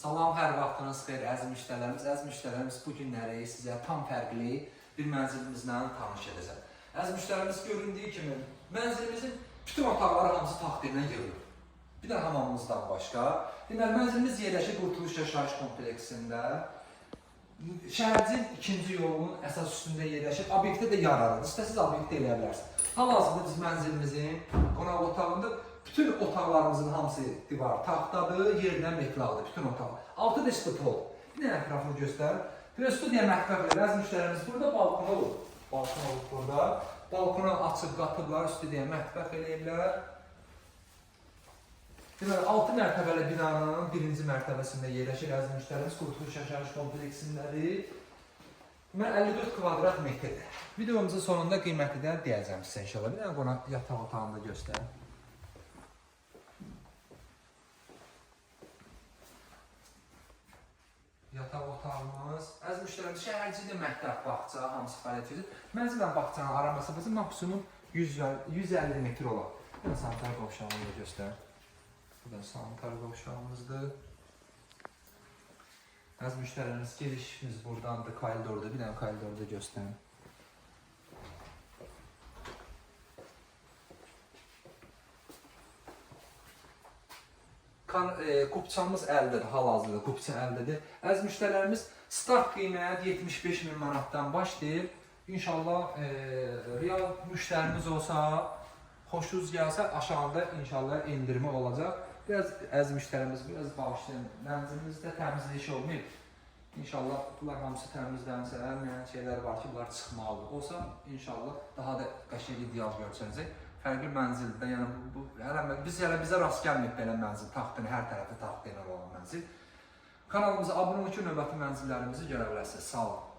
Salam, hər vaxtınız xeyir əziz müştərilərimiz. Əziz müştərilərimiz, bu günləri sizə tam fərqli bir mənzilimizlə tanış edəcəm. Əziz müştərilərimiz, göründüyü kimi mənzilimizin bütün otaqları hamısı taxta ilə yığılıb. Bir də hamamımızdan başqa. Deməli, mənzilimiz yerləşir Qurtuluş Yaşayış Kompleksində. Şəhərcin ikinci yolunun əsas üstündə yerləşir. Obyektə də yararlıdır. İstəsiz obyektdə eləyə bilərsiniz. Hal-hazırda biz mənzilimizin qonaq otağında bütün otaqlarımızın hamısı divar taxtadır, yerdən metlaqdır bütün otaq. Altı da pol. Bir dənə ətrafını göstər. Bir studiya mətbəx ilə əziz müştərimiz burada balkon olub. Balkon olub burada. Balkona açıb qatıblar, studiya mətbəx eləyiblər. Deməli, 6 mərtəbəli binanın birinci mərtəbəsində yerləşir əziz müştərimiz, Qurtuluş Yaşayış kompleksindədir. Deməli, 54 kvadrat metrdir. Videomuzun sonunda qiyməti də deyəcəm sizə inşallah. Bir dənə qonaq yataq otağını da göstərim. Yataq otağımız. Əziz müştərimiz, şəhərcikdə məktəb, bağça, hamısı fəaliyyət göstərir. Mənzillə bağçanın ara məsafəsi maksimum 100, 150 metr olar. Bir dənə sanitar qovşağını da göstərim. Bu da sanitar qovşağımızdır. Əziz müştərimiz, girişimiz buradandır, koridorda. Bir dənə koridorda göstərim. Kupçamız əldədir, hal-hazırda kupça əldədir. Əziz müştərilərimiz, start qiymət 75 min manatdan başlayır. İnşallah real müştərimiz olsa, xoşunuz gəlsə aşağıda inşallah endirmə olacaq. Biraz əziz müştərimiz, biraz bağışlayın. Mənzilimizdə təmizlik işi olmayıb. İnşallah bunlar hamısı təmizlənsə, müəyyən şeylər var ki, bunlar çıxmalıdır. Olsa inşallah daha da qəşəng ideal görsənəcək. Fərqli mənzildə, yəni bu hələ biz hələ bizə rast gəlməyib belə mənzil, taxtını hər tərəfi taxta ilə olan mənzil. Kanalımıza abunə olun ki, növbəti mənzillərimizi görə bilərsiniz. Sağ olun.